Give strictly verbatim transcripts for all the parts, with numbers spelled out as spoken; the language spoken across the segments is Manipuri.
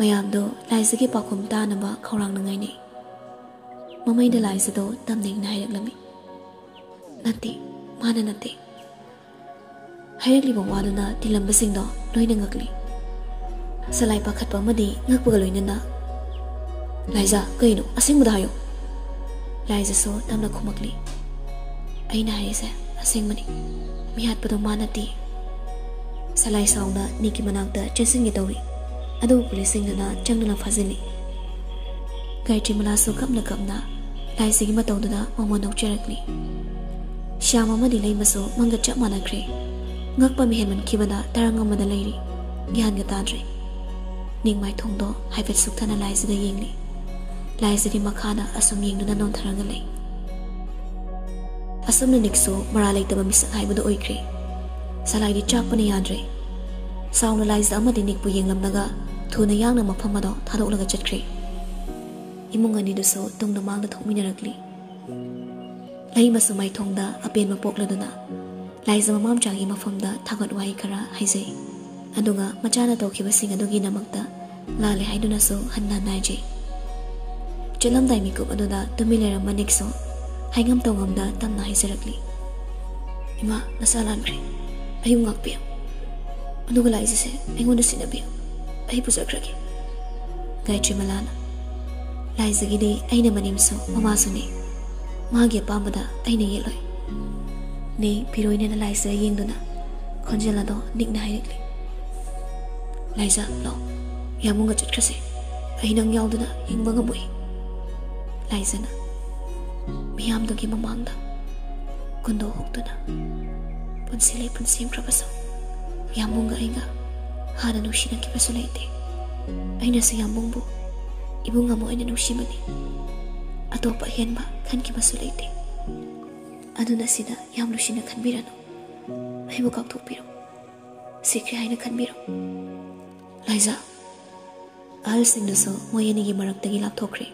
ꯃꯌꯥꯝꯗꯣ ꯂꯥꯏꯖꯒꯤ ꯄꯥꯎꯈꯨꯝ ꯇꯥꯅꯕ ꯈꯧꯔꯥꯡꯅ ꯉꯥꯏꯅꯩ꯫ ꯃꯃꯩꯗ ꯂꯥꯏꯖꯗꯣ ꯇꯝꯅ ꯏꯪꯅ ꯍꯥꯏꯔꯛꯂꯝꯃꯤ꯫ "ꯅꯠꯇꯦ, ꯃꯥꯅ ꯅꯠꯇꯦ"꯫ ꯍꯥꯏꯔꯛꯂꯤꯕ ꯋꯥꯗꯨꯅ ꯇꯤꯜꯂꯝꯕꯁꯤꯡꯗꯣ ꯂꯣꯏꯅ ꯉꯛꯂꯤ꯫ ꯁꯂꯥꯏ ꯄꯥꯈꯠꯄ ꯑꯃꯗꯤ ꯉꯛꯄꯒ ꯂꯣꯏꯅꯅ, "ꯂꯥꯏꯖ, ꯀꯩꯅꯣ? ꯑꯁꯦꯡꯕꯗ ꯍꯥꯏꯌꯨ"꯫ ꯂꯥꯏꯖꯁꯨ ꯇꯞꯅ ꯈꯨꯝꯃꯛꯂꯤ꯫ "ꯑꯩꯅ ꯍꯥꯏꯔꯤꯁꯦ ꯑꯁꯦꯡꯕꯅꯤ꯫ ꯃꯤꯍꯥꯠꯄꯗꯣ ꯃꯥ ꯅꯠꯇꯦ"꯫ ꯁꯂꯥꯏ ꯁꯥꯎꯅ ꯅꯤꯛꯀꯤ ꯃꯅꯥꯛꯇ ꯆꯦꯟꯁꯤꯟꯒꯦ ꯇꯧꯔꯤ, ꯑꯗꯨꯕꯨ ꯄꯨꯂꯤꯁꯁꯤꯡꯗꯨꯅ ꯆꯪꯗꯨꯅ ꯐꯥꯖꯤꯜꯂꯤ꯫ ꯒꯥꯌꯇ꯭ꯔꯤꯃꯂꯥꯁꯨ ꯀꯞꯅ ꯀꯞꯅ ꯂꯥꯏꯖꯒꯤ ꯃꯇꯧꯗꯨꯗ ꯃꯃꯣꯟ ꯅꯣꯛꯆꯔꯛꯂꯤ꯫ ꯁ꯭ꯌꯥꯝ ꯑꯃꯗꯤ ꯂꯩꯃꯁꯨ ꯃꯪꯒ ꯆꯞ ꯃꯥꯟꯅꯈ꯭ꯔꯦ꯫ ꯉꯛꯄ ꯃꯤꯍꯦꯟꯃꯟꯈꯤꯕꯗ ꯇꯔꯪ ꯑꯃꯗ ꯂꯩꯔꯤ꯫ ꯒ꯭ꯌꯥꯟꯒ ꯇꯥꯗ꯭ꯔꯦ꯫ ꯅꯤꯛ ꯃꯥꯏꯊꯣꯡꯗꯣ ꯍꯥꯏꯐꯦꯠ ꯁꯨꯛꯊꯅ ꯂꯥꯏꯖꯗ ꯌꯦꯡꯂꯤ꯫ ꯂꯥꯏꯖꯗꯤ ꯃꯈꯥꯗ ꯑꯁꯨꯝ ꯌꯦꯡꯗꯨꯅ ꯅꯣꯟꯊꯔꯒ ꯂꯩ꯫ ꯑꯁꯨꯝꯅ ꯅꯤꯛꯁꯨ ꯃꯔꯥ ꯂꯩꯇꯕ ꯃꯤꯁꯛ ꯍꯥꯏꯕꯗꯨ ꯑꯣꯏꯈ꯭ꯔꯦ꯫ ꯁꯂꯥꯏꯗꯤ ꯆꯥꯛꯄꯅ ꯌꯥꯗ꯭ꯔꯦ꯫ ꯁꯥꯎꯅ ꯂꯥꯏꯖ ꯑꯃꯗꯤ ꯅꯤꯛꯄꯨ ꯌꯦꯡꯂꯝꯂꯒ ꯊꯨꯅ ꯌꯥꯡꯅ ꯃꯐꯝ ꯑꯗꯣ ꯊꯥꯗꯣꯛꯂꯒ ꯆꯠꯈ꯭ꯔꯦ꯫ ꯏꯃꯨꯡ ꯑꯅꯤꯗꯨꯁꯨ ꯇꯨꯡꯗ ꯃꯥꯡꯗ ꯊꯣꯛꯃꯤꯟꯅꯔꯛꯂꯤ꯫ ꯂꯩꯃꯁꯨ ꯃꯥꯏꯊꯣꯡꯗ ꯑꯄꯦꯟꯕ ꯄꯣꯛꯂꯗꯨꯅ ꯂꯥꯏꯖ ꯃꯃꯥꯝꯆꯥꯒꯤ ꯃꯐꯝꯗ ꯊꯥꯒꯠ ꯋꯥꯍꯩ ꯈꯔ ꯍꯥꯏꯖꯩ꯫ ꯑꯗꯨꯒ ꯃꯆꯥꯅ ꯇꯧꯈꯤꯕꯁꯤꯡ ꯑꯗꯨꯒꯤꯗꯃꯛꯇ ꯂꯥꯜꯂꯦ ꯍꯥꯏꯗꯨꯅꯁꯨ ꯍꯟꯅ ꯍꯟꯅ ꯍꯥꯏꯖꯩ꯫ ꯆꯠꯂꯝꯗꯥꯏ ꯃꯤꯀꯨꯞ ꯑꯗꯨꯗ ꯇꯨꯃꯤꯟ ꯂꯩꯔꯝꯕ ꯅꯤꯛꯁꯨ ꯍꯥꯏꯉꯝ ꯇꯧꯉꯝꯗ ꯇꯝꯅ ꯍꯥꯏꯖꯔꯛꯂꯤ꯫ "ꯏꯃꯥ, ꯅꯁꯥ ꯂꯥꯟꯈ꯭ꯔꯦ꯫ ꯑꯩꯕꯨ ꯉꯥꯛꯄꯤꯌꯨ꯫ ꯑꯗꯨꯒ ꯂꯥꯏꯖꯁꯦ ꯑꯩꯉꯣꯟꯗ ꯁꯤꯟꯅꯕꯤꯌꯨ꯫ ꯑꯩ ꯄꯨꯖꯈ꯭ꯔꯒꯦ"꯫ ꯒꯥꯌꯇ꯭ꯔꯤꯃꯂꯥꯅ, "ꯂꯥꯏꯖꯒꯤꯗꯤ ꯑꯩꯅ ꯃꯅꯦꯝꯁꯨ ꯃꯃꯥꯁꯨꯅꯤ꯫ ꯃꯥꯒꯤ ꯑꯄꯥꯝꯕꯗ ꯑꯩꯅ ꯌꯦꯠꯂꯣꯏ"꯫ ꯅꯦ ꯐꯤꯔꯣꯏꯅꯦꯅ ꯂꯥꯏꯖ ꯌꯦꯡꯗꯨꯅ ꯈꯣꯟꯖꯦꯜ ꯑꯗꯣ ꯅꯤꯛꯅ ꯍꯥꯏꯔꯛꯂꯤ꯫ "ꯂꯥꯏꯖ, ꯂꯥꯛꯑꯣ, ꯌꯥꯝꯕꯨꯡꯒ ꯆꯠꯈ꯭ꯔꯁꯦ꯫ ꯑꯩ ꯅꯪ ꯌꯥꯎꯗꯅ ꯍꯤꯡꯕ ꯉꯝꯃꯣꯏ"꯫ ꯂꯥꯏꯖꯅ, ꯃꯤꯌꯥꯝꯗꯨꯒꯤ ꯃꯃꯥꯡꯗ ꯀꯨꯟꯗꯣ ꯍꯨꯛꯇꯨꯅ, "ꯄꯨꯟꯁꯤ ꯂꯩꯄꯨꯟ ꯁꯦꯝꯈ꯭ꯔꯕꯁꯨ ꯌꯥꯝꯕꯨꯡꯒ ꯑꯩꯒ ꯍꯥꯟꯅ ꯅꯨꯡꯁꯤꯅꯈꯤꯕꯁꯨ ꯂꯩꯇꯦ꯫ ꯑꯩꯅꯁꯨ ꯌꯥꯝꯕꯨꯡꯕꯨ ꯏꯕꯨꯡ ꯑꯃ ꯑꯣꯏꯅ ꯅꯨꯡꯁꯤꯕꯅꯤ꯫ ꯑꯇꯣꯞꯄ ꯑꯍꯦꯟꯕ ꯈꯟꯈꯤꯕꯁꯨ ꯂꯩꯇꯦ꯫ ꯑꯗꯨꯅ ꯁꯤꯗ ꯌꯥꯝ ꯂꯨꯁꯤꯅ ꯈꯟꯕꯤꯔꯅꯨ꯫ ꯑꯩꯕꯨ ꯀꯥꯎꯊꯣꯛꯄꯤꯔꯣ꯫ ꯁꯤꯈ꯭ꯔꯦ ꯍꯥꯏꯅ ꯈꯟꯕꯤꯔꯣ"꯫ ꯂꯥꯏꯖ꯫ ꯑꯍꯜꯁꯤꯡꯗꯨꯁꯨ ꯃꯣꯏ ꯑꯅꯤꯒꯤ ꯃꯔꯛꯇꯒꯤ ꯂꯥꯞꯊꯣꯛꯈ꯭ꯔꯦ꯫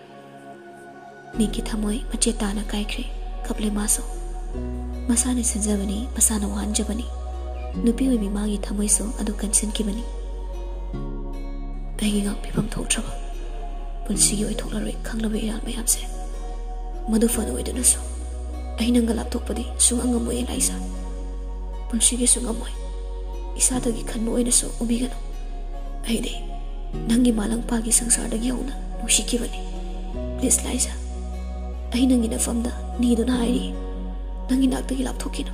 ꯅꯤꯛꯀꯤ ꯊꯃꯣꯏ ꯃꯆꯦꯠ ꯇꯥꯅ ꯀꯥꯏꯈ꯭ꯔꯦ꯫ ꯀꯞꯂꯦ ꯃꯥꯁꯨ꯫ ꯃꯁꯥꯅ ꯁꯤꯟꯖꯕꯅꯤ, ꯃꯁꯥꯅ ꯋꯥꯍꯟꯖꯕꯅꯤ꯫ ꯅꯨꯄꯤ ꯑꯣꯏꯕꯤ ꯃꯥꯒꯤ ꯊꯃꯣꯏꯁꯨ ꯑꯗꯨ ꯀꯟꯁꯤꯟꯈꯤꯕꯅꯤ꯫ ꯑꯩꯒꯤ ꯉꯥꯛꯄꯤꯐꯝ ꯊꯣꯛꯇ꯭ꯔꯕ ꯄꯨꯟꯁꯤꯒꯤ ꯑꯣꯏꯊꯣꯛꯂꯔꯣꯏ ꯈꯪꯂꯕ ꯏꯔꯥꯜ ꯃꯌꯥꯝꯁꯦ꯫ ꯃꯗꯨ ꯐꯅ ꯑꯣꯏꯗꯨꯅꯁꯨ ꯑꯩ ꯅꯪꯒ ꯂꯥꯞꯊꯣꯛꯄꯗꯤ ꯁꯨꯡꯉꯝ ꯉꯝꯃꯣꯏꯌꯦ ꯂꯥꯏꯖꯥ꯫ ꯄꯨꯟꯁꯤꯒꯤꯁꯨ ꯉꯝꯃꯣꯏ꯫ ꯏꯁꯥꯗꯒꯤ ꯈꯟꯕ ꯑꯣꯏꯅꯁꯨ ꯎꯕꯤꯒꯅꯨ꯫ ꯑꯩꯗꯤ ꯅꯪꯒꯤ ꯃꯥꯂꯪꯄꯥꯒꯤ ꯁꯪꯁꯥꯔꯗꯒꯤ ꯍꯧꯅ ꯅꯨꯡꯁꯤꯈꯤꯕꯅꯤ꯫ Please ꯂꯥꯏꯖꯥ, ꯑꯩ ꯅꯪꯒꯤ ꯅꯐꯝꯗ ꯅꯤꯗꯨꯅ ꯍꯥꯏꯔꯤ, ꯅꯪꯒꯤ ꯅꯥꯛꯇꯒꯤ ꯂꯥꯞꯊꯣꯛꯈꯤꯅꯨ꯫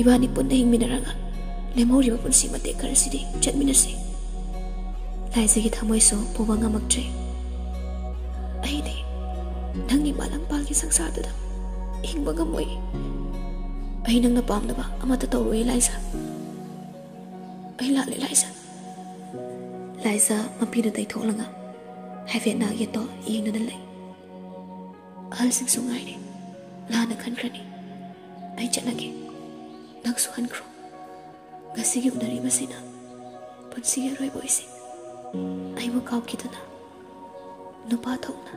ꯏꯕꯥꯅꯤ ꯄꯨꯟꯅ ꯍꯤꯡꯃꯤꯟꯅꯔꯒ ꯂꯦꯝꯍꯧꯔꯤꯕ ꯄꯨꯟꯁꯤ ꯃꯇꯦꯛ ꯈꯔꯁꯤꯗꯤ ꯆꯠꯃꯤꯟꯅꯁꯤ꯫ ꯂꯥꯏꯖꯥꯒꯤ ꯊꯃꯣꯏꯁꯨ ꯄꯨꯕ ꯉꯝꯃꯛꯇ꯭ꯔꯦ꯫ ꯑꯩꯗꯤ ꯅꯪꯒꯤ ꯃꯥꯂꯪꯄꯥꯒꯤ ꯁꯪꯁꯥꯔꯗꯨꯗ ꯍꯤꯡꯕ ꯉꯝꯃꯣꯏ꯫ ꯑꯩ ꯅꯪꯅ ꯄꯥꯝꯗꯕ ꯑꯃꯠꯇ ꯇꯧꯔꯣꯏ ꯂꯥꯏꯖꯥ꯫ ꯑꯩ ꯂꯥꯜꯂꯦ ꯂꯥꯏꯖꯥ꯫ ꯂꯥꯏꯖꯥ ꯃꯄꯤꯗꯨ ꯇꯩꯊꯣꯛꯂꯒ ꯍꯥꯏꯐꯦꯠ ꯅꯥꯛ ꯌꯦꯠꯇꯣ ꯌꯦꯡꯗꯨꯅ ꯂꯩ꯫ ꯑꯍꯜꯁꯤꯡꯁꯨ ꯉꯥꯏꯔꯦ꯫ ꯂꯥꯟꯅ ꯈꯟꯈ꯭ꯔꯅꯤ꯫ ꯑꯩ ꯆꯠꯂꯒꯦ꯫ ꯅꯪꯁꯨ ꯍꯟꯈ꯭ꯔꯣ꯫ ꯉꯁꯤꯒꯤ ꯎꯅꯔꯤꯕꯁꯤꯅ ꯄꯨꯟꯁꯤꯒꯤ ꯑꯔꯣꯏꯕ ꯑꯣꯏꯁꯤ꯫ ꯑꯩꯕꯨ ꯀꯥꯎꯈꯤꯗꯨꯅ ꯅꯨꯄꯥ ꯊꯣꯛꯅ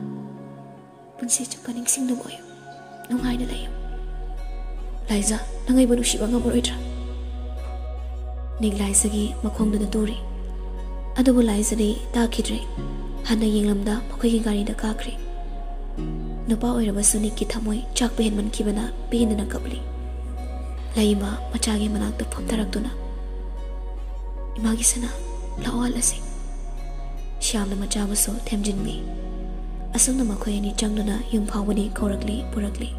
ꯄꯨꯟꯁꯤ ꯆꯨꯞꯄ ꯅꯤꯡꯁꯤꯡꯗꯨꯅ ꯑꯣꯏꯌꯨ꯫ ꯅꯨꯡꯉꯥꯏꯅ ꯂꯩꯌꯨ꯫ ꯂꯥꯏꯖꯥ, ꯅꯪ ꯑꯩꯕꯨ ꯅꯨꯡꯁꯤꯕ ꯉꯝꯃꯔꯣꯏꯗ꯭ꯔꯥ? ꯅꯤꯛ ꯂꯥꯏꯖꯥꯒꯤ ꯃꯈꯣꯡꯗꯨꯗ ꯇꯨꯔꯤ꯫ ꯑꯗꯨꯕꯨ ꯂꯥꯏꯖꯥꯗꯤ ꯇꯥꯈꯤꯗ꯭ꯔꯦ꯫ ꯍꯟꯅ ꯌꯦꯡꯂꯝꯗ ꯃꯈꯣꯏꯒꯤ ꯒꯥꯔꯤꯗ ꯀꯥꯈ꯭ꯔꯦ꯫ ꯅꯨꯄꯥ ꯑꯣꯏꯔꯕꯁꯨ ꯅꯤꯛꯀꯤ ꯊꯃꯣꯏ ꯆꯥꯛꯄ ꯍꯦꯟꯃꯟꯈꯤꯕꯅ ꯄꯦꯟꯗꯅ ꯀꯞꯂꯤ꯫ ꯂꯩꯃ ꯃꯆꯥꯒꯤ ꯃꯅꯥꯛꯇ ꯐꯝꯊꯔꯛꯇꯨꯅ, "ꯏꯃꯥꯒꯤ ꯁꯅꯥ, ꯂꯥꯛꯑꯣ ꯍꯜꯂꯁꯤ꯫" ꯁ꯭ꯌꯥꯝꯅ ꯃꯆꯥꯕꯨꯁꯨ ꯊꯦꯝꯖꯤꯟꯕꯤ꯫ ꯑꯁꯨꯝꯅ ꯃꯈꯣꯏ ꯑꯅꯤ ꯆꯪꯗꯨꯅ ꯌꯨꯝ ꯐꯥꯎꯕꯗꯤ ꯀꯧꯔꯛꯂꯤ ꯄꯨꯔꯛꯂꯤ꯫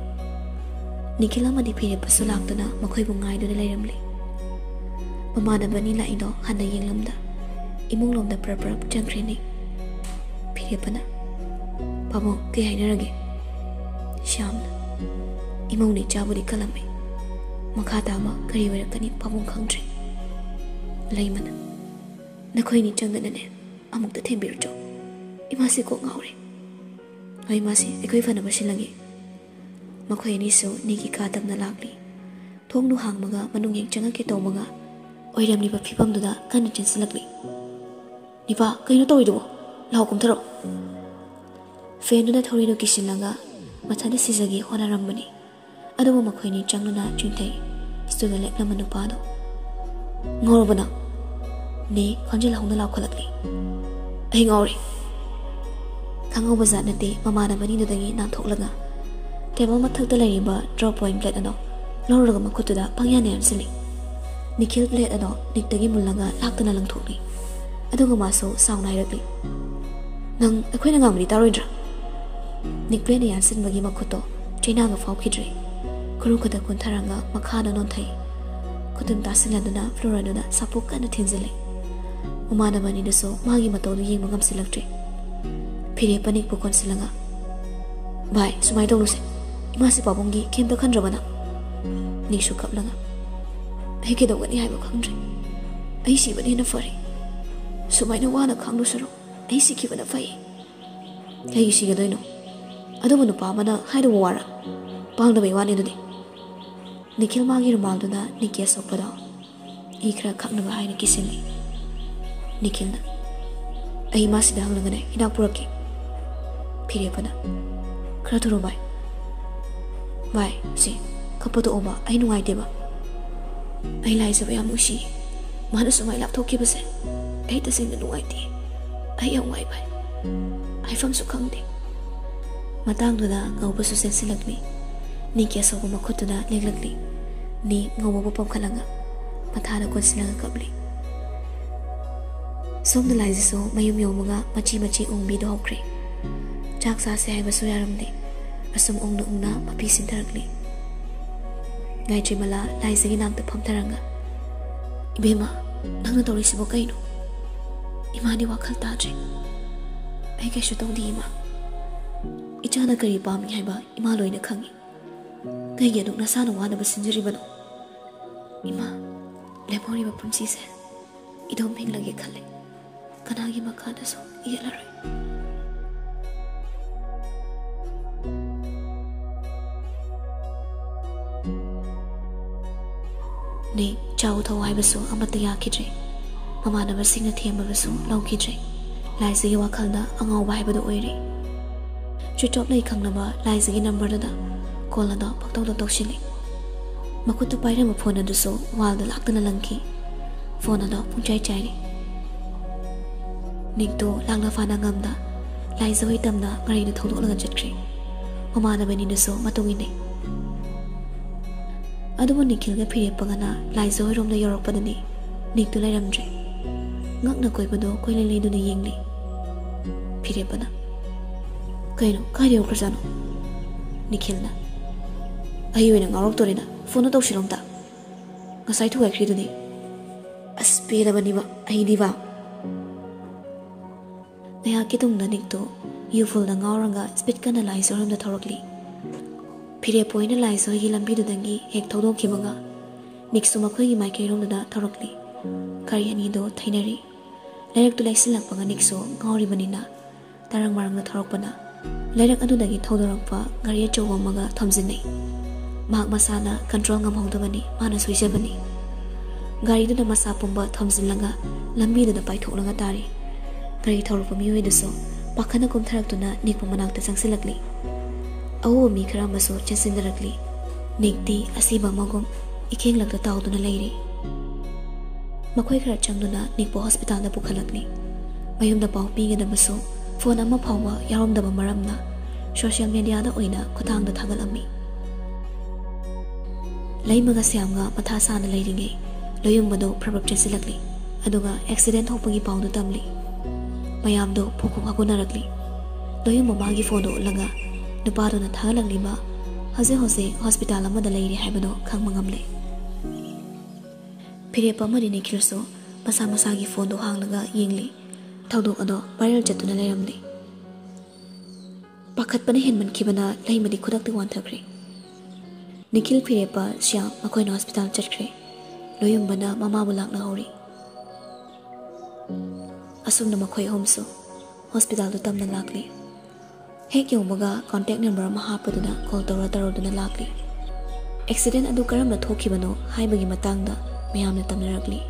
ꯅꯤꯈꯤꯜ ꯑꯃꯗꯤ ꯐꯤꯔꯦꯞꯄꯁꯨ ꯂꯥꯛꯇꯨꯅ ꯃꯈꯣꯏꯕꯨ ꯉꯥꯏꯗꯨꯅ ꯂꯩꯔꯝꯂꯤ꯫ ꯃꯃꯥꯟꯅꯕ ꯑꯅꯤ ꯂꯥꯛꯏꯗꯣ ꯍꯟꯅ ꯌꯦꯡꯂꯝꯗ ꯏꯃꯨꯡꯂꯣꯝꯗ ꯄ꯭ꯔꯞ ꯄ꯭ꯔꯞ ꯆꯪꯈ꯭ꯔꯦꯅꯦ꯫ ꯐꯤꯔꯦꯞꯄꯅ, "ꯄꯥꯕꯨꯡ, ꯀꯩ ꯍꯥꯏꯅꯔꯒꯦ?" ꯁ꯭ꯌꯥꯝꯅ, "ꯏꯃꯧꯅꯦ ꯏꯆꯥꯕꯨꯗꯤ ꯀꯜꯂꯝꯃꯦ꯫ ꯃꯈꯥ ꯇꯥꯕ ꯀꯔꯤ ꯑꯣꯏꯔꯛꯀꯅꯤ ꯄꯥꯕꯨꯡ ꯈꯪꯗ꯭ꯔꯦ꯫" ꯂꯩꯃꯅ, "ꯅꯈꯣꯏꯅꯤ ꯆꯪꯗꯅꯅꯦ ꯑꯃꯨꯛꯇ ꯊꯦꯝꯕꯤꯔꯨꯆꯣ꯫ ꯏꯃꯥꯁꯦ ꯀꯣꯛ ꯉꯥꯎꯔꯦ꯫ ꯍꯣꯏ, ꯏꯃꯥꯁꯦ ꯑꯩꯈꯣꯏ ꯐꯅꯕ ꯁꯤꯜꯂꯒꯦ꯫" ꯃꯈꯣꯏ ꯑꯅꯤꯁꯨ ꯅꯤꯛꯀꯤ ꯀꯥ ꯇꯝꯅ ꯂꯥꯛꯂꯤ꯫ ꯊꯣꯡꯗꯨ ꯍꯥꯡꯕꯒ ꯃꯅꯨꯡ ꯍꯦꯛ ꯆꯪꯉꯛꯀꯦ ꯇꯧꯕꯒ ꯑꯣꯏꯔꯝꯂꯤꯕ ꯐꯤꯕꯝꯗꯨꯗ ꯀꯟꯅ ꯆꯦꯟꯁꯤꯜꯂꯛꯂꯤ꯫ "ꯅꯤꯄꯥ, ꯀꯩꯅꯣ ꯇꯧꯔꯤꯗꯨꯕꯣ? ꯂꯥꯎ ꯀꯨꯝꯊꯔꯣ꯫" ꯐꯦꯟꯗꯨꯅ ꯊꯧꯔꯤꯗꯨ ꯀꯤꯁꯤꯜꯂꯒ ꯃꯊꯟꯇ ꯁꯤꯖꯒꯦ ꯍꯣꯠꯅꯔꯝꯕꯅꯤ꯫ ꯑꯗꯨꯕꯨ ꯃꯈꯣꯏꯅꯤ ꯆꯪꯗꯨꯅ ꯆꯤꯡꯊꯩ꯫ ꯁ꯭ꯇꯨꯜꯗ ꯂꯦꯞꯂꯝꯕ ꯅꯨꯄꯥꯗꯣ, "ꯉꯥꯎꯔꯕ ꯅꯪ?" ꯅꯦ ꯈꯣꯟꯖꯦꯜ ꯍꯧꯅ ꯂꯥꯎꯈꯠꯂꯛꯂꯤ꯫ ꯑꯩ ꯉꯥꯎꯔꯦ꯫ ꯈꯪꯍꯧꯕ ꯖꯥꯠ ꯅꯠꯇꯦ, ꯃꯃꯥꯟꯅꯕꯅꯤꯗꯨꯗꯒꯤ ꯅꯥꯟꯊꯣꯛꯂꯒ ꯇꯦꯕꯜ ꯃꯊꯛꯇ ꯂꯩꯔꯤꯕ ꯗ꯭ꯔꯣꯞ ꯋꯥꯏꯟ ꯄ꯭ꯂꯦꯠ ꯑꯗꯣ ꯂꯧꯔꯒ ꯃꯈꯨꯠꯇꯨꯗ ꯄꯪꯌꯥꯟ ꯌꯥꯟꯁꯤꯜꯂꯤ꯫ ꯅꯤꯈꯤꯜ ꯄ꯭ꯂꯦꯠ ꯑꯗꯣ ꯅꯤꯛꯇꯒꯤ ꯃꯨꯜꯂꯒ ꯂꯥꯛꯇꯅ ꯂꯪꯊꯣꯛꯂꯤ꯫ ꯑꯗꯨꯒ ꯃꯥꯁꯨ ꯁꯥꯎꯟ ꯍꯥꯏꯔꯛꯂꯤ, "ꯅꯪ ꯑꯩꯈꯣꯏꯅ ꯉꯥꯡꯕꯗꯤ ꯇꯥꯔꯣꯏꯗ꯭ꯔꯥ?" ꯅꯤꯛ ꯄ꯭ꯂꯦꯠꯅ ꯌꯥꯟꯁꯤꯟꯕꯒꯤ ꯃꯈꯨꯠꯇꯣ ꯆꯩꯅꯥꯒ ꯐꯥꯎꯈꯤꯗ꯭ꯔꯦ꯫ ꯈꯨꯔꯨ ꯈꯛꯇ ꯀꯨꯟꯊꯔꯒ ꯃꯈꯥꯗ ꯅꯣꯟꯊꯩ꯫ ꯈꯨꯇꯨꯝ ꯇꯥꯁꯤꯜꯂꯗꯨꯅ ꯐ꯭ꯂꯣꯔ ꯑꯗꯨꯗ ꯁꯥꯄꯣꯛ ꯀꯟꯅ ꯊꯤꯟꯖꯤꯜꯂꯤ꯫ ꯃꯃꯥꯟꯅꯕꯅꯤꯗꯨꯁꯨ ꯃꯥꯒꯤ ꯃꯇꯧꯗꯨ ꯌꯦꯡꯕ ꯉꯝꯁꯤꯜꯂꯛꯇ꯭ꯔꯦ꯫ ꯐꯤꯔꯦꯞꯄ ꯅꯤꯛꯄꯨ ꯀꯣꯟꯁꯤꯜꯂꯒ, "ꯚꯥꯏ, ꯁꯨꯃꯥꯏꯅ ꯇꯧꯅꯨꯁꯦ꯫ ꯏꯃꯥꯁꯦ ꯄꯥꯕꯨꯡꯒꯤ ꯀꯩꯝꯇ ꯈꯟꯗ꯭ꯔꯕꯅ?" ꯅꯤꯛꯁꯨ ꯀꯞꯂꯒ, "ꯑꯩ ꯀꯩꯗꯧꯒꯅꯤ ꯍꯥꯏꯕ ꯈꯪꯗ꯭ꯔꯦ꯫ ꯑꯩ ꯁꯤꯕꯅ ꯍꯦꯟꯅ ꯐꯔꯦ꯫ ꯁꯨꯃꯥꯏꯅ ꯋꯥꯅ ꯈꯥꯡꯗꯧ ꯁꯔꯨꯛ ꯑꯩ ꯁꯤꯈꯤꯕꯅ ꯐꯩ꯫" "ꯀꯩꯒꯤ ꯁꯤꯒꯗꯣꯏꯅꯣ? ꯑꯗꯨꯕꯨ ꯅꯨꯄꯥ ꯑꯃꯅ ꯍꯥꯏꯗꯧꯕ ꯋꯥꯔ? ꯄꯥꯡꯗꯕꯩ ꯋꯥꯅꯤ ꯑꯗꯨꯗꯤ꯫" ꯅꯤꯈꯤꯜ ꯃꯥꯒꯤ ꯔꯨꯃꯥꯜꯗꯨꯅ ꯅꯤꯛꯀꯤ ꯑꯁꯣꯛꯄꯗꯣ ꯏ ꯈꯔ ꯈꯛꯅꯕ ꯍꯥꯏꯅ ꯀꯤꯁꯤꯜꯂꯤ꯫ ꯅꯤꯈꯤꯜꯅ, "ꯑꯩ ꯃꯥꯁꯤꯗ ꯍꯪꯂꯒꯅꯦ ꯍꯤꯗꯥꯛ ꯄꯨꯔꯛꯀꯦ꯫" ꯐꯤꯔꯦꯞꯄꯅ, "ꯈꯔ ꯊꯨꯔꯣ ꯚꯥꯏ꯫ ꯚꯥꯏ, ꯁꯤ ꯀꯞꯄ ꯇꯣꯛꯑꯣꯕ, ꯑꯩ ꯅꯨꯡꯉꯥꯏꯇꯦꯕ꯫ ꯑꯩ ꯂꯥꯏꯖꯕ ꯌꯥꯝ ꯅꯨꯡꯁꯤ꯫ ꯃꯥꯅ ꯁꯨꯃꯥꯏꯅ ꯂꯥꯞꯊꯣꯛꯈꯤꯕꯁꯦ ꯑꯩ ꯇꯁꯦꯡꯅ ꯅꯨꯡꯉꯥꯏꯇꯦ꯫ ꯑꯩ ꯌꯥꯝ ꯋꯥꯏ ꯚꯥꯏ꯫ ꯍꯥꯏꯐꯝꯁꯨ ꯈꯪꯗꯦ꯫" ꯃꯇꯥꯡꯗꯨꯗ ꯉꯧꯕꯁꯨ ꯆꯦꯟꯁꯤꯜꯂꯛꯂꯤ꯫ ꯅꯤꯛꯀꯤ ꯑꯁꯣꯛꯄ ꯃꯈꯨꯠꯇꯨꯅ ꯂꯦꯡꯂꯛꯂꯤ꯫ ꯅꯤꯛ ꯉꯧꯕꯕꯨ ꯄꯝꯈꯠꯂꯒ ꯃꯊꯥꯗ ꯀꯣꯟꯁꯤꯜꯂꯒ ꯀꯞꯂꯤ꯫ ꯁꯣꯝꯗ ꯂꯥꯏꯖꯁꯨ ꯃꯌꯨꯝ ꯌꯧꯕꯒ ꯃꯆꯤ ꯃꯆꯤ ꯎꯪꯕꯤꯗꯨ ꯍꯧꯈ꯭ꯔꯦ꯫ ꯆꯥꯛ ꯆꯥꯁꯦ ꯍꯥꯏꯕꯁꯨ ꯌꯥꯔꯝꯗꯦ꯫ ꯑꯁꯨꯝ ꯎꯪꯅ ꯎꯪꯅ ꯃꯄꯤ ꯁꯤꯟꯊꯔꯛꯂꯤ꯫ ꯒꯥꯌꯇ꯭ꯔꯤꯃꯂꯥ ꯂꯥꯏꯖꯒꯤ ꯅꯥꯛꯇ ꯐꯝꯊꯔꯒ, "ꯏꯕꯦꯝꯃ, ꯅꯪꯅ ꯇꯧꯔꯤꯁꯤꯕꯣ ꯀꯩꯅꯣ? ꯏꯃꯥꯗꯤ ꯋꯥꯈꯜ ꯇꯥꯗ꯭ꯔꯦ꯫" "ꯑꯩ ꯀꯩꯁꯨ ꯇꯧꯗꯦ ꯏꯃꯥ꯫ ꯏꯆꯥꯅ ꯀꯔꯤ ꯄꯥꯝꯃꯤ ꯍꯥꯏꯕ ꯏꯃꯥ ꯂꯣꯏꯅ ꯈꯪꯉꯤ꯫ ꯀꯩꯒꯤ ꯑꯗꯨꯛ ꯅꯁꯥꯅ ꯋꯥꯅꯕ ꯁꯤꯟꯖꯔꯤꯕꯅꯣ? ꯏꯃꯥ, ꯂꯦꯝꯍꯧꯔꯤꯕ ꯄꯨꯟꯁꯤꯁꯦ ꯏꯗꯣꯝ ꯍꯤꯡꯂꯒꯦ ꯈꯜꯂꯦ꯫ ꯀꯅꯥꯒꯤ ꯃꯈꯥꯗꯁꯨ ꯌꯦꯠꯂꯔꯣꯏ꯫" ꯅꯤꯛ ꯆꯥꯎ ꯊꯧ ꯍꯥꯏꯕꯁꯨ ꯑꯃꯠꯇ ꯌꯥꯈꯤꯗ꯭ꯔꯦ꯫ ꯃꯃꯥꯟꯅꯕꯁꯤꯡꯅ ꯊꯦꯝꯕꯗꯁꯨ ꯂꯧꯈꯤꯗ꯭ꯔꯦ꯫ ꯂꯥꯏꯖꯒꯤ ꯋꯥꯈꯜꯗ ꯑꯉꯥꯎꯕ ꯍꯥꯏꯕꯗꯨ ꯑꯣꯏꯔꯦ꯫ ꯆꯨꯇꯣꯞ ꯂꯩ ꯈꯪꯅꯕ ꯂꯥꯏꯖꯒꯤ ꯅꯝꯕꯔꯗꯨꯗ ꯀꯣꯜ ꯑꯗꯣ ꯄꯪꯇꯧꯗ ꯇꯧꯁꯤꯜꯂꯤ꯫ ꯃꯈꯨꯠꯇ ꯄꯥꯏꯔꯝꯕ ꯐꯣꯟ ꯑꯗꯨꯁꯨ ꯋꯥꯜꯗ ꯂꯥꯛꯇꯅ ꯂꯪꯈꯤ꯫ ꯐꯣꯟ ꯑꯗꯣ ꯄꯨꯡꯆꯥꯏ ꯆꯥꯏꯔꯤ꯫ ꯅꯤꯛꯇꯣ ꯂꯥꯛꯅ ꯐꯥꯅ ꯉꯝꯗ ꯂꯥꯏꯖꯥꯎ ꯍꯣꯏ ꯇꯝꯅ ꯒꯥꯔꯤꯗꯨ ꯊꯧꯗꯣꯛꯂꯒ ꯆꯠꯈ꯭ꯔꯦ꯫ ꯃꯃꯥꯟꯅꯕꯅꯤꯅꯁꯨ ꯃꯇꯨꯡ ꯏꯟꯅꯩ꯫ ꯑꯗꯨꯕꯨ ꯅꯤꯈꯤꯜꯒ ꯐꯤꯔꯦꯞꯄꯒꯅ ꯂꯥꯏꯖꯥꯎ ꯍꯣꯏꯔꯣꯝꯗ ꯌꯧꯔꯛꯄꯗꯅꯤ ꯅꯤꯛꯇꯨ ꯂꯩꯔꯝꯗ꯭ꯔꯦ꯫ ꯉꯛꯅ ꯀꯣꯏꯕꯗꯣ ꯀꯣꯏꯂꯩ ꯂꯩꯗꯨꯅ ꯌꯦꯡꯂꯤ꯫ ꯐꯤꯔꯦꯞꯄꯅ, "ꯀꯩꯅꯣ, ꯀꯥꯏꯗ ꯌꯧꯈ꯭ꯔꯖꯥꯠꯅꯣ?" ꯅꯤꯈꯤꯜꯅ, "ꯑꯩ ꯑꯣꯏꯅ ꯉꯥꯎꯔꯛꯇꯣꯔꯦꯗ, ꯐꯣꯟꯗꯣ ꯇꯧꯁꯤꯔꯣ ꯑꯝꯇ? ꯉꯁꯥꯏ ꯊꯨꯒꯥꯏꯈ꯭ꯔꯤꯗꯨꯗꯤ꯫ ꯑꯁ, ꯄꯦꯜꯂꯕꯅꯤꯕ ꯑꯩꯗꯤꯕ"꯫ ꯉꯥꯏꯍꯥꯛꯀꯤ ꯇꯨꯡꯗ ꯅꯤꯛꯇꯨ ꯌꯨ ꯐꯨꯜꯗ ꯉꯥꯎꯔꯒ ꯁ꯭ꯄꯤꯠ ꯀꯟꯅ ꯂꯥꯏꯖꯥꯎ ꯍꯣꯏꯔꯣꯝꯗ ꯊꯧꯔꯛꯂꯤ꯫ ꯐꯤꯔꯦꯞꯄ ꯍꯣꯏꯅ ꯂꯥꯏꯖꯥꯎ ꯍꯣꯏꯒꯤ ꯂꯝꯕꯤꯗꯨꯗꯒꯤ ꯍꯦꯛ ꯊꯧꯗꯣꯛꯈꯤꯕꯒ ꯅꯤꯛꯁꯨ ꯃꯈꯣꯏꯒꯤ ꯃꯥꯏꯀꯩꯔꯣꯝꯗꯨꯗ ꯊꯧꯔꯛꯂꯤ꯫ ꯒꯥꯔꯤ ꯑꯅꯤꯗꯨ ꯊꯩꯅꯔꯤ꯫ ꯂꯩꯔꯛꯇꯨ ꯂꯩꯁꯤꯜꯂꯛꯄꯒ ꯅꯤꯛꯁꯨ ꯉꯥꯎꯔꯤꯕꯅꯤꯅ ꯇꯔꯪ ꯃꯔꯪꯗ ꯊꯧꯔꯛꯄꯅ ꯂꯩꯔꯛ ꯑꯗꯨꯗꯒꯤ ꯊꯧꯗꯣꯔꯛꯄ ꯒꯥꯔꯤ ꯑꯆꯧꯕ ꯑꯃꯒ ꯊꯣꯝꯖꯤꯟꯅꯩ꯫ ꯃꯍꯥꯛ ꯃꯁꯥꯅ ꯀꯟꯇ꯭ꯔꯣꯜ ꯉꯝꯍꯧꯗꯕꯅꯤ, ꯃꯥꯅ ꯁꯣꯏꯖꯕꯅꯤ꯫ ꯒꯥꯔꯤꯗꯨꯗ ꯃꯁꯥ ꯄꯨꯝꯕ ꯊꯣꯝꯖꯤꯜꯂꯒ ꯂꯝꯕꯤꯗꯨꯗ ꯄꯥꯏꯊꯣꯛꯂꯒ ꯇꯥꯔꯤ꯫ ꯒꯥꯔꯤ ꯊꯧꯔꯛꯄ ꯃꯤꯑꯣꯏꯗꯨꯁꯨ ꯄꯥꯈꯠꯅ ꯀꯨꯝꯊꯔꯛꯇꯨꯅ ꯅꯤꯛꯄ ꯃꯅꯥꯛꯇ ꯆꯪꯁꯤꯜꯂꯛꯂꯤ꯫ ꯑꯎꯕ ꯃꯤ ꯈꯔ ꯑꯃꯁꯨ ꯆꯦꯟꯁꯤꯟꯅꯔꯛꯂꯤ꯫ ꯅꯤꯛꯇꯤ ꯑꯁꯤꯕ ꯑꯃꯒꯨꯝ ꯏꯈꯦꯡꯂꯛꯇ ꯇꯥꯎꯗꯨꯅ ꯂꯩꯔꯤ꯫ ꯃꯈꯣꯏ ꯈꯔ ꯆꯪꯗꯨꯅ ꯅꯤꯛꯄꯨ ꯍꯣꯁꯄꯤꯇꯥꯜꯗ ꯄꯨꯈꯠꯂꯛꯂꯤ꯫ ꯃꯌꯨꯝꯗ ꯄꯥꯎ ꯄꯤꯒꯗꯕꯁꯨ ꯐꯣꯟ ꯑꯃ ꯐꯥꯎꯕ ꯌꯥꯎꯔꯝꯗꯕ ꯃꯔꯝꯅ ꯁꯣꯁꯤꯌꯦꯜ ꯃꯦꯗꯤꯌꯥꯗ ꯑꯣꯏꯅ ꯈꯨꯠꯊꯥꯡꯗ ꯊꯥꯒꯠꯂꯝꯃꯤ꯫ ꯂꯩꯃꯒ ꯁ꯭ꯌꯥꯝꯒ ꯃꯊꯥ ꯁꯥꯅ ꯂꯩꯔꯤꯉꯩ ꯂꯣꯌꯨꯝꯕꯗꯨ ꯐ꯭ꯔꯞ ꯐ꯭ꯔꯞ ꯆꯦꯟꯁꯤꯜꯂꯛꯂꯤ꯫ ꯑꯗꯨꯒ ꯑꯦꯛꯁꯤꯗꯦꯟ ꯊꯣꯛꯄꯒꯤ ꯄꯥꯎꯗꯨ ꯇꯝꯂꯤ꯫ ꯃꯌꯥꯝꯗꯨ ꯄꯨꯈꯨ ꯍꯥꯒꯨꯅꯔꯛꯂꯤ꯫ ꯂꯣꯌꯨꯝꯕ ꯃꯥꯒꯤ ꯐꯣꯟꯗꯨ ꯎꯠꯂꯒ ꯅꯨꯄꯥꯗꯨꯅ ꯊꯥꯒꯠꯂꯛꯂꯤꯕ ꯍꯧꯖꯤꯛ ꯍꯧꯖꯤꯛ ꯍꯣꯁꯄꯤꯇꯥꯜ ꯑꯃꯗ ꯂꯩꯔꯤ ꯍꯥꯏꯕꯗꯨ ꯈꯪꯕ ꯉꯝꯂꯦ꯫ ꯐꯤꯔꯦꯞꯄ ꯑꯃꯗꯤ ꯅꯤꯈꯤꯜꯁꯨ ꯃꯁꯥ ꯃꯁꯥꯒꯤ ꯐꯣꯟꯗꯨ ꯍꯥꯡꯂꯒ ꯌꯦꯡꯂꯤ꯫ ꯊꯧꯗꯣꯛ ꯑꯗꯣ ꯚꯥꯏꯔꯦꯜ ꯆꯠꯇꯨꯅ ꯂꯩꯔꯝꯂꯤ꯫ ꯄꯥꯈꯠꯄꯅ ꯍꯦꯟꯃꯟꯈꯤꯕꯅ ꯂꯩꯃꯗꯤ ꯈꯨꯗꯛꯇ ꯋꯥꯟꯊꯈ꯭ꯔꯦ꯫ ꯅꯤꯈꯤꯜ, ꯐꯤꯔꯦꯞꯄ, ꯁ꯭ꯌꯥꯝ ꯃꯈꯣꯏꯅ ꯍꯣꯁꯄꯤꯇꯥꯜ ꯆꯠꯈ꯭ꯔꯦ꯫ ꯂꯣꯌꯨꯝꯕꯅ ꯃꯃꯥꯕꯨ ꯂꯥꯛꯅꯍꯧꯔꯤ꯫ ꯑꯁꯨꯝꯅ ꯃꯈꯣꯏ ꯑꯍꯨꯝꯁꯨ ꯍꯣꯁꯄꯤꯇꯥꯜꯗꯨ ꯇꯝꯅ ꯂꯥꯛꯂꯤ꯫ ꯍꯦꯛ ꯌꯧꯕꯒ ꯀꯣꯟꯇꯦꯛ ꯅꯝꯕꯔ ꯑꯃ ꯍꯥꯞꯄꯗꯨꯅ ꯀꯣꯜ ꯇꯧꯔ ꯇꯧꯔꯗꯨꯅ ꯂꯥꯛꯂꯤ꯫ ꯑꯦꯛꯁꯤꯗꯦꯟ ꯑꯗꯨ ꯀꯔꯝꯅ ꯊꯣꯛꯈꯤꯕꯅꯣ ꯍꯥꯏꯕꯒꯤ ꯃꯇꯥꯡꯗ ꯃꯌꯥꯝꯅ ꯇꯝꯅꯔꯛꯂꯤ꯫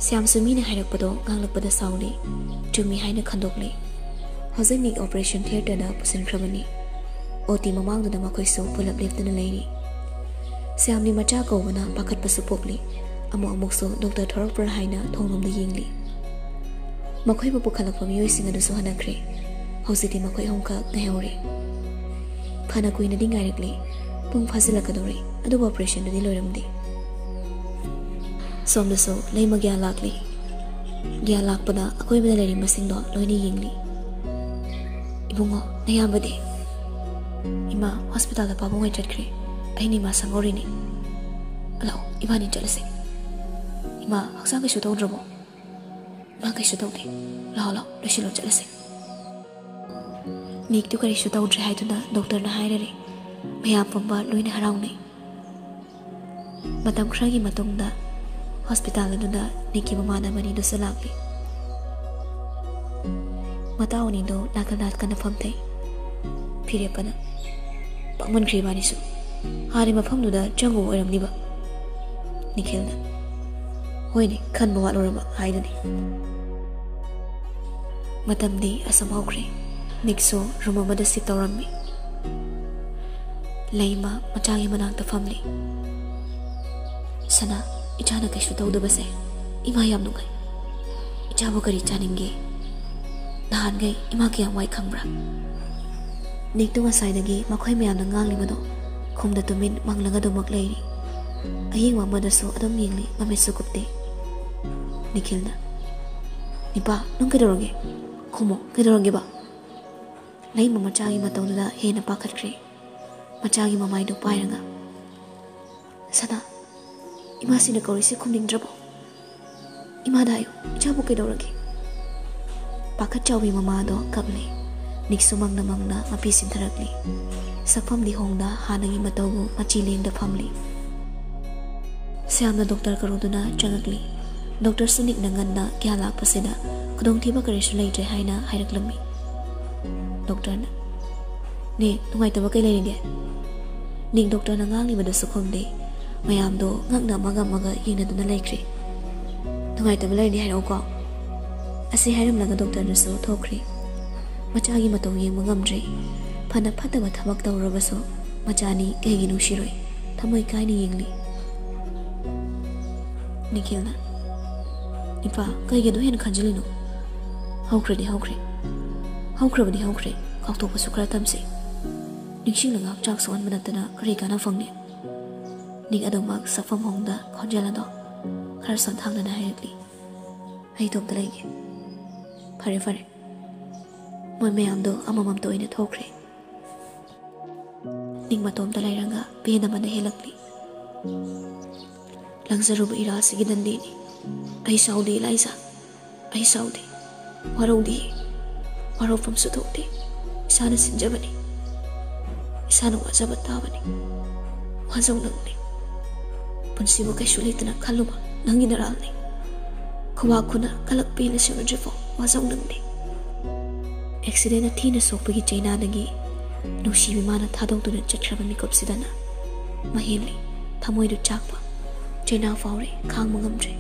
ꯁ꯭ꯌꯥꯝꯁꯨ ꯃꯤꯅ ꯍꯥꯏꯔꯛꯄꯗꯣ ꯉꯥꯡꯂꯛꯄꯗ ꯁꯥꯎꯔꯤ꯫ ꯆꯨꯝꯃꯤ ꯍꯥꯏꯅ ꯈꯟꯗꯣꯛꯂꯤ꯫ ꯍꯧꯖꯤꯛ ꯅꯤꯛ ꯑꯣꯄꯔꯦꯁꯟ ꯊꯤꯌꯦꯇꯔꯗ ꯄꯨꯁꯤꯟꯈ꯭ꯔꯕꯅꯤ꯫ ꯑꯣ ꯇꯤ ꯃꯃꯥꯡꯗꯨꯗ ꯃꯈꯣꯏꯁꯨ ꯄꯨꯂꯞ ꯂꯦꯞꯇꯨꯅ ꯂꯩꯔꯤ꯫ ꯁ꯭ꯌꯥꯝꯗꯤ ꯃꯆꯥ ꯀꯧꯕꯅ ꯄꯥꯈꯠꯄꯁꯨ ꯄꯣꯛꯂꯤ꯫ ꯑꯃꯨꯛ ꯑꯃꯨꯛꯁꯨ ꯗꯣꯛꯇꯔ ꯊꯣꯔꯛꯄ꯭ꯔꯥ ꯍꯥꯏꯅ ꯊꯣꯡꯂꯣꯝꯗ ꯌꯦꯡꯂꯤ꯫ ꯃꯈꯣꯏꯕꯨ ꯄꯨꯈꯠꯂꯛꯄ ꯃꯤꯑꯣꯏꯁꯤꯡ ꯑꯗꯨꯁꯨ ꯍꯟꯅꯈ꯭ꯔꯦ꯫ ꯍꯧꯖꯤꯛꯇꯤ ꯃꯈꯣꯏ ꯑꯍꯨꯝꯈꯛ ꯉꯥꯏꯍꯧꯔꯦ꯫ ꯐꯅ ꯀꯨꯏꯅꯗꯤ ꯉꯥꯏꯔꯛꯂꯤ꯫ ꯄꯨꯡ ꯐꯥꯖꯤꯜꯂꯛꯀꯗꯧꯔꯦ, ꯑꯗꯨꯕꯨ operation ꯗꯨꯗꯤ ꯂꯣꯏꯔꯝꯗꯦ꯫ ꯁꯣꯝꯗꯁꯨ ꯂꯩꯃ ꯒ꯭ꯌꯥꯟ ꯂꯥꯛꯂꯤ꯫ ꯒ꯭ꯌꯥꯟ ꯂꯥꯛꯄꯗ ꯑꯀꯣꯏꯕꯗ ꯂꯩꯔꯤꯕꯁꯤꯡꯗꯣ ꯂꯣꯏꯅ ꯌꯦꯡꯂꯤ꯫ "ꯏꯕꯨꯡꯉꯣ, ꯅꯌꯥꯝꯕꯗꯤ?" "ꯏꯃꯥ, hospital ꯗ ꯄꯥꯕꯨꯡ ꯍꯣꯏ ꯆꯠꯈ꯭ꯔꯦ꯫ ꯑꯩꯅ ꯏꯃꯥ ꯁꯪꯍꯧꯔꯤꯅꯤ꯫ ꯂꯥꯛꯑꯣ, ꯏꯕꯥꯅꯤ ꯆꯠꯂꯁꯦ꯫ ꯏꯃꯥ, ꯍꯛꯆꯥꯡ ꯀꯩꯁꯨ ꯇꯧꯗ꯭ꯔꯕꯣ?" "ꯏꯃꯥ, ꯀꯩꯁꯨ ꯇꯧꯗꯦ꯫ ꯂꯥꯛꯑꯣ, ꯂꯥꯛꯑꯣ, ꯂꯣꯏꯁꯤꯜꯂꯣ, ꯆꯠꯂꯁꯦ꯫" ꯅꯤꯛꯇꯨ ꯀꯔꯤꯁꯨ ꯇꯧꯗ꯭ꯔꯦ ꯍꯥꯏꯗꯨꯅ doctor ꯅ ꯍꯥꯏꯔꯔꯦ꯫ ꯃꯌꯥꯝ ꯄꯨꯝꯕ ꯂꯣꯏꯅ ꯍꯔꯥꯎꯅꯩ꯫ ꯃꯇꯝ ꯈꯔꯒꯤ ꯃꯇꯨꯡꯗ hospital ꯑꯗꯨꯗ ꯅꯤꯛꯀꯤ ꯃꯃꯥꯟꯅꯕ ꯑꯅꯤꯗꯨꯁꯨ ꯂꯥꯛꯂꯤ꯫ ꯃꯇꯥꯎ ꯑꯅꯤꯗꯨ ꯅꯥꯀꯜ ꯅꯥꯀꯟꯗ ꯐꯝꯊꯩ꯫ ꯐꯤꯔꯦꯞꯄꯅ, "ꯄꯥꯛꯃꯟꯈ꯭ꯔꯦ ꯏꯕꯥꯅꯤꯁꯨ꯫ ꯍꯥꯟꯅ ꯃꯐꯝꯗꯨꯗ ꯆꯪꯉꯨꯕ ꯑꯣꯏꯔꯝꯅꯤꯕ꯫" ꯅꯤꯈꯤꯜꯅ, "ꯍꯣꯏꯅꯦ, ꯈꯟꯕ ꯋꯥꯠꯂꯨꯔꯕ ꯍꯥꯏꯗꯨꯅꯤ꯫" ꯃꯇꯝꯗꯤ ꯑꯁꯨꯝ ꯍꯧꯈ꯭ꯔꯦ꯫ ꯅꯤꯛꯁꯨ room ꯑꯃꯗ shift ꯇꯧꯔꯝꯃꯤ꯫ ꯂꯩꯃ ꯃꯆꯥꯒꯤ ꯃꯅꯥꯛꯇ ꯐꯝꯂꯤ꯫ "ꯁꯅꯥ, ꯏꯆꯥꯅ ꯀꯩꯁꯨ ꯇꯧꯗꯕꯁꯦ ꯏꯃꯥ ꯌꯥꯝ ꯅꯨꯡꯉꯥꯏ꯫ ꯏꯆꯥꯕꯨ ꯀꯔꯤ ꯆꯥꯅꯤꯡꯒꯦ? ꯅꯍꯥꯟꯈꯩ ꯏꯃꯥ ꯀꯌꯥꯝ ꯋꯥꯏ ꯈꯪꯕ꯭ꯔꯥ?" ꯅꯤꯛꯇꯨ ꯉꯁꯥꯏꯗꯒꯤ ꯃꯈꯣꯏ ꯃꯌꯥꯝꯅ ꯉꯥꯡꯂꯤꯕꯗꯣ ꯈꯨꯝꯗ ꯇꯨꯃꯤꯟ ꯃꯪꯂꯒ ꯑꯗꯨꯃꯛ ꯂꯩꯔꯤ꯫ ꯑꯌꯦꯡꯕ ꯑꯃꯗꯁꯨ ꯑꯗꯨꯝ ꯌꯦꯡꯂꯤ, ꯃꯃꯤꯠꯁꯨ ꯀꯨꯞꯇꯦ꯫ ꯅꯤꯈꯤꯜꯅ, "ꯅꯤꯄꯥ, ꯅꯪ ꯀꯩꯗꯧꯔꯒꯦ? ꯈꯨꯝꯃꯣ, ꯀꯩꯗꯧꯔꯒꯦꯕ?" ꯂꯩꯃ ꯃꯆꯥꯒꯤ ꯃꯇꯧꯗꯨꯗ ꯍꯦꯟꯅ ꯄꯥꯈꯠꯈ꯭ꯔꯦ꯫ ꯃꯆꯥꯒꯤ ꯃꯃꯥꯏꯗꯨ ꯄꯥꯏꯔꯒ, "ꯁꯅꯥ, ꯏꯃꯥꯁꯤꯅ ꯀꯧꯔꯤꯁꯤ ꯈꯨꯝꯅꯤꯡꯗ꯭ꯔꯕꯣ? ꯏꯃꯥꯗ ꯍꯥꯏꯌꯨ, ꯏꯆꯥꯕꯨ ꯀꯩꯗꯧꯔꯒꯦ?" ꯄꯥꯈꯠ ꯆꯥꯎꯕꯤ ꯃꯃꯥꯗꯣ ꯀꯞꯂꯤ꯫ ꯅꯤꯛꯁꯨ ꯃꯪꯅ ꯃꯪꯅ ꯃꯄꯤ ꯁꯤꯟꯊꯔꯛꯂꯤ꯫ ꯁꯛꯐꯝꯗꯤ ꯍꯣꯡꯗ ꯍꯥꯟꯅꯒꯤ ꯃꯇꯧꯕꯨ ꯃꯆꯤ ꯂꯦꯡꯗ ꯐꯝꯂꯤ꯫ ꯁ꯭ꯌꯥꯝꯅ doctor ꯀꯧꯔꯨꯗꯨꯅ ꯆꯪꯉꯛꯂꯤ꯫ Doctor ꯁꯨ ꯅꯤꯛꯅ ꯉꯟꯅ ꯒ꯭ꯌꯥꯟ ꯂꯥꯛꯄꯁꯤꯗ ꯈꯨꯗꯣꯡꯊꯤꯕ ꯀꯔꯤꯁꯨ ꯂꯩꯇ꯭ꯔꯦ ꯍꯥꯏꯅ ꯍꯥꯏꯔꯛꯂꯝꯃꯤ꯫ Doctor ꯅ, "ꯅꯤꯛ, ꯅꯨꯡꯉꯥꯏꯇꯕ ꯀꯩ ꯂꯩꯔꯤꯒꯦ?" ꯅꯤꯛ doctor ꯅ ꯉꯥꯡꯂꯤꯕꯗꯨꯁꯨ ꯈꯨꯝꯗꯦ꯫ ꯃꯌꯥꯝꯗꯣ ꯉꯛꯅ ꯑꯃꯒ ꯑꯃꯒ ꯌꯦꯡꯅꯗꯨꯅ ꯂꯩꯈ꯭ꯔꯦ꯫ "ꯅꯨꯡꯉꯥꯏꯇꯕ ꯂꯩꯔꯗꯤ ꯍꯥꯏꯔꯛꯎꯀꯣ꯫" ꯑꯁꯤ ꯍꯥꯏꯔꯝꯂꯒ doctor ꯅꯁꯨ ꯊꯣꯛꯈ꯭ꯔꯦ꯫ ꯃꯆꯥꯒꯤ ꯃꯇꯧ ꯌꯦꯡꯕ ꯉꯝꯗ꯭ꯔꯦ꯫ ꯐꯅ ꯐꯠꯇꯕ ꯊꯕꯛ ꯇꯧꯔꯕꯁꯨ ꯃꯆꯥꯅꯤ ꯀꯩꯒꯤ ꯅꯨꯡꯁꯤꯔꯣꯏ? ꯊꯃꯣꯏ ꯀꯥꯏꯅ ꯌꯦꯡꯂꯤ꯫ ꯅꯤꯈꯤꯜꯅ, "ꯏꯄꯥ, ꯀꯩꯒꯤ ꯑꯗꯨ ꯍꯦꯟꯅ ꯈꯟꯖꯤꯜꯂꯤꯅꯣ? ꯍꯧꯈ꯭ꯔꯗꯤ ꯍꯧꯈ꯭ꯔꯦ, ꯍꯧꯈ꯭ꯔꯕꯗꯤ ꯍꯧꯈ꯭ꯔꯦ, ꯀꯥꯎꯊꯣꯛꯄꯁꯨ ꯈꯔ ꯇꯝꯁꯤ꯫ ꯅꯤꯡꯁꯤꯡꯂꯒ ꯍꯛꯆꯥꯡ ꯁꯣꯛꯍꯟꯕ ꯅꯠꯇꯅ ꯀꯔꯤ ꯀꯥꯟꯅ ꯐꯪꯅꯤ? ꯅꯤꯡ ꯑꯗꯨꯃꯛ ꯁꯛꯐꯝ ꯍꯣꯡꯗ ꯈꯣꯟꯖꯦꯜ ꯑꯗꯣ ꯈꯔ ꯁꯣꯟꯊꯥꯡꯅꯅ ꯍꯥꯏꯔꯛꯂꯤ꯫ ꯑꯩ ꯏꯇꯣꯝꯇ ꯂꯩꯒꯦ꯫ ꯐꯔꯦ ꯐꯔꯦ꯫ ꯃꯣꯏ ꯃꯌꯥꯝꯗꯣ ꯑꯃꯃꯝꯇ ꯑꯣꯏꯅ ꯊꯣꯛꯈ꯭ꯔꯦ꯫ ꯅꯤꯡ ꯃꯇꯣꯝꯇ ꯂꯩꯔꯒ ꯄꯦꯟꯗꯕꯅ ꯍꯦꯜꯂꯛꯂꯤ꯫ ꯂꯪꯖꯔꯨꯕ ꯏꯔꯥ ꯑꯁꯤꯒꯤ ꯗꯟꯗꯤꯅꯤ꯫ ꯑꯩ ꯁꯥꯎꯗꯦ ꯏꯂꯥꯏꯖꯥ, ꯑꯩ ꯁꯥꯎꯗꯦ꯫ ꯋꯥꯔꯧꯗꯦ, ꯋꯥꯔꯧꯐꯝꯁꯨ ꯊꯣꯛꯇꯦ꯫ ꯏꯁꯥꯅ ꯁꯤꯟꯖꯕꯅꯤ, ꯏꯁꯥꯅ ꯋꯥꯖꯕ ꯇꯥꯕꯅꯤ꯫ ꯋꯥꯖꯧ ꯅꯪꯅꯤ꯫ ꯄꯨꯟꯁꯤꯕꯨ ꯀꯩꯁꯨ ꯂꯩꯇꯅ ꯈꯜꯂꯨꯕ ꯅꯪꯒꯤ ꯅꯔꯥꯜꯅꯤ꯫ ꯈꯨꯕꯥꯛ ꯈꯨꯅ ꯀꯂꯛ ꯄꯦꯟꯅ ꯁꯤꯡꯅꯗ꯭ꯔꯤꯐꯥꯎ ꯋꯥꯖꯧ ꯅꯪꯗꯦ꯫ ꯑꯦꯛꯁꯤꯗꯦꯟꯅ ꯊꯤꯅ ꯁꯣꯛꯄꯒꯤ ꯆꯩꯅꯥꯗꯒꯤ ꯅꯨꯡꯁꯤꯕꯤ ꯃꯥꯅ ꯊꯥꯗꯣꯛꯇꯨꯅ ꯆꯠꯈ꯭ꯔꯕ ꯃꯤꯀꯨꯞꯁꯤꯗꯅ ꯃꯍꯦꯜꯂꯤ ꯊꯃꯣꯏꯗꯨ ꯆꯥꯛꯄ꯫ ꯆꯩꯅꯥ ꯐꯥꯎꯔꯦ, ꯈꯥꯡꯕ ꯉꯝꯗ꯭ꯔꯦ꯫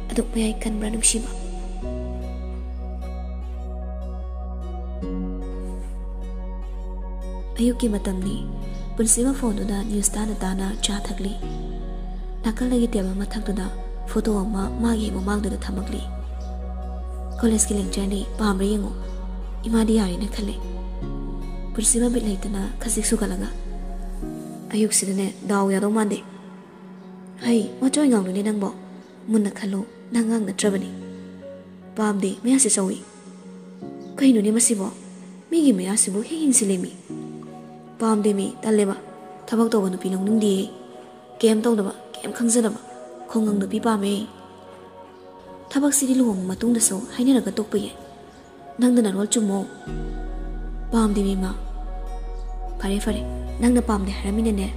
ꯑꯗꯨꯛ ꯃꯌꯥꯏ ꯀꯟꯕ꯭ꯔꯥ ꯅꯨꯡꯁꯤꯕ? ꯑꯌꯨꯛꯀꯤ ꯃꯇꯝꯅꯤ꯫ ꯄꯨꯟꯁꯤꯃ ꯐꯣꯟꯗꯨꯅ ꯅ꯭ꯌꯨꯁ ꯇꯥꯅ ꯇꯥꯅ ꯆꯥ ꯊꯛꯂꯤ꯫ ꯅꯥꯀꯜꯗꯒꯤ ꯇꯦꯕꯜ ꯃꯊꯛꯇꯨꯗ ꯐꯣꯇꯣ ꯑꯃ ꯃꯥꯒꯤ ꯃꯃꯥꯡꯗꯨꯗ ꯊꯝꯃꯛꯂꯤ꯫ "ꯀꯣꯂꯦꯖꯀꯤ ꯂꯦꯛꯆꯔꯅꯤ, ꯄꯥꯝꯕ꯭ꯔꯥ ꯌꯦꯡꯉꯨ꯫ ꯏꯃꯥꯗꯤ ꯌꯥꯔꯦꯅ ꯈꯜꯂꯦ꯫" ꯄꯨꯟꯁꯤꯃ ꯕꯤꯠ ꯂꯩꯇꯅ ꯈꯖꯤꯛ ꯁꯨꯒꯠꯂꯒ, "ꯑꯌꯨꯛꯁꯤꯗꯅꯦ ꯗꯥꯎ ꯌꯥꯗꯧ ꯃꯥꯟꯗꯦ꯫" "ꯍꯩ, ꯋꯥꯆꯣꯏ ꯉꯥꯡꯂꯨꯅꯦ ꯅꯪꯕꯣ꯫ ꯃꯨꯟꯅ ꯈꯜꯂꯨ, ꯅꯪ ꯑꯉꯥꯡ ꯅꯠꯇ꯭ꯔꯕꯅꯤ꯫" "ꯄꯥꯝꯗꯦ, ꯃꯌꯥꯁꯦ ꯆꯧꯏ꯫" "ꯀꯩꯅꯣꯅꯦ ꯃꯁꯤꯕꯣ? ꯃꯤꯒꯤ ꯃꯌꯥꯁꯤꯕꯨ ꯍꯦꯛ ꯌꯦꯡꯁꯤꯜꯂꯦꯃꯤ꯫" "ꯄꯥꯝꯗꯦꯃꯤ, ꯇꯜꯂꯦꯕ꯫ ꯊꯕꯛ ꯇꯧꯕ ꯅꯨꯄꯤ ꯂꯧꯅꯤꯡꯗꯦꯌꯦ꯫ ꯀꯩꯝ ꯇꯧꯗꯕ, ꯀꯩꯝ ꯈꯪꯖꯗꯕ ꯈꯨꯡꯒꯪ ꯅꯨꯄꯤ ꯄꯥꯝꯃꯦ꯫ ꯊꯕꯛꯁꯤꯗꯤ ꯂꯨꯍꯣꯡꯕ ꯃꯇꯨꯡꯗꯁꯨ ꯍꯥꯏꯅꯔꯒ ꯇꯣꯛꯄ ꯌꯥꯏ꯫ ꯅꯪꯗ ꯅꯔꯣꯜ ꯆꯨꯝꯃꯣ꯫" "ꯄꯥꯝꯗꯦꯃꯤ ꯃꯥ꯫" "ꯐꯔꯦ ꯐꯔꯦ, ꯅꯪꯅ ꯄꯥꯝꯗꯦ ꯍꯥꯏꯔꯝꯃꯤꯅꯅꯦ,